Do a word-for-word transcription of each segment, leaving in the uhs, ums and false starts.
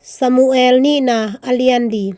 Samuel nihna a lian li.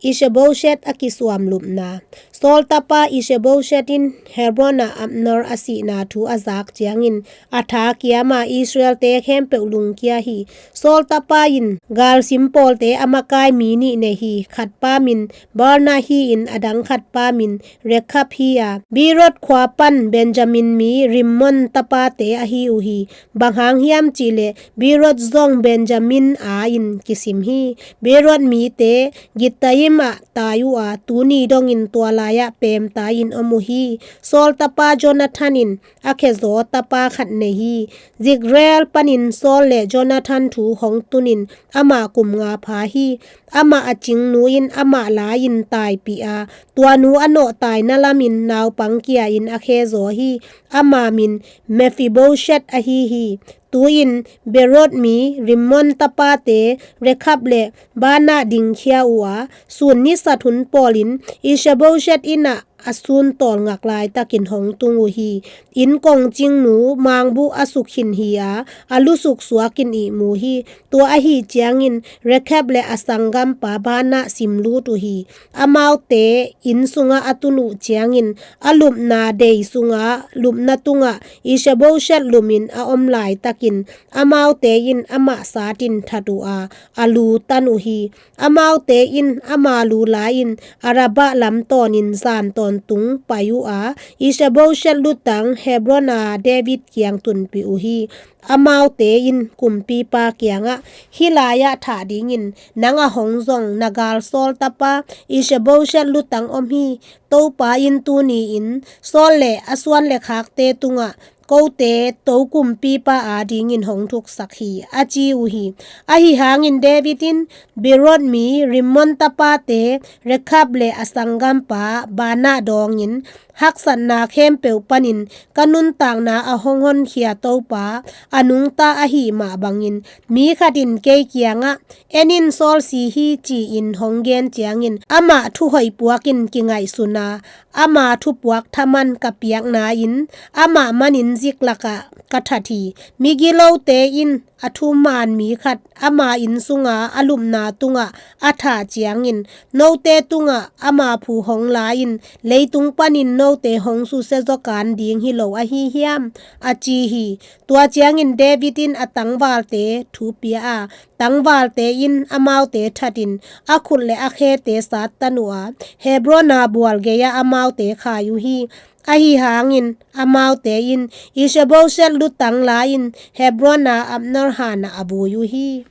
Ishbosheth a kisuam lupna. Saul tapa Ishbosheth in Hebron ah Abner a sihna thu a zak ciangin a tha kiama Israel-te khempeuh lungkia hi. Saul tapa in galsim pawlte a makai mi nih nei hi. Khatpa min Baanah hi-in a dang khatpa min Rekab hi a, Beerot khua pan Benjamin mi Rimmon tapate ahi uh hi. Bang hang hiam cihleh Beerot zong Benjamin a in kisim hi. Beerot mite Gittaim ah tai uh a, tuni dongin tua lai-ah peemtai-in om uh hi. Saul tapa Jonathan in a khezaw tapa khat nei hi. Ziklag panin Saul le Jonathan thu hong tunin amah kum nga pha hi. Amah a cingnu in amah la-in taipih a, tua nu a nawhtaina lamin naupang kia-in a khezaw hi. Ama min Mephibosheth ahi hi. Tu-in Beerot mi Rimmon tapate Rekab le Baanah dingkhia uh a, sun nisat hun pawlin Ishbosheth inn ah a sun tawlngak laitakin hong tung uh hi. Inn kongcingnu mangbuh a sukhin hi a, a lusuk suakin ihmu hi. Tua ahi ciangin Rekab le a sanggampa Baanah simlut uh hi. Amaute inn sungah a tun uh ciangin a lupna dei sungah lupna tungah Ishbosheth lumin a om laitakin amaute in amah satin that uh a, a lu tan uh hi. Amaute in ama lu la-in Arabah lam tawnin zan tawntung pai uh a, Ishbosheth lutang Hebron a David kiang tunpih uh hi. Amaute in kumpipa kiangah, hih lai-ah thah dingin nang a hong zong na gal Saul tapa Ishbosheth lutang om hi. Topa in tuni-in Saul le a suan le khakte tungah kote to kumpipa adingin hong thuksak hi, a ci uh hi. Ahi hangin David in Beerot mi Rimmon tapate Rekab le a sanggampa Baanah dawngin, haksatna khempeuh panin ka nuntakna a hong honkhia Topa a nungta ahih mah bangin mi khat in kei kiangah, en in, Saul si hi, ci-in hong gen ciangin amah thuhoih puakin kingaihsun a, ama thupuak thaman ka piakna-in amah manin ziklakah ka that hi. Migilote in a thuman mi khat ama inn sunga a lupna tungah a thah ciangin note tungah ama phu hong la-in leitung panin note hong susia zaw kan ding hi lo ahi hiam? A ci hi. Tua ciangin David in a tangvalte thu pia a, tangvalte in amaute thatin a khut le a khete sattan uh a, Hebron a bual gei-ah amaute khai uh hi. Ahi hangin amaute in Ishbosheth lutang la-in Hebron a Abner hanah a bui uh hi.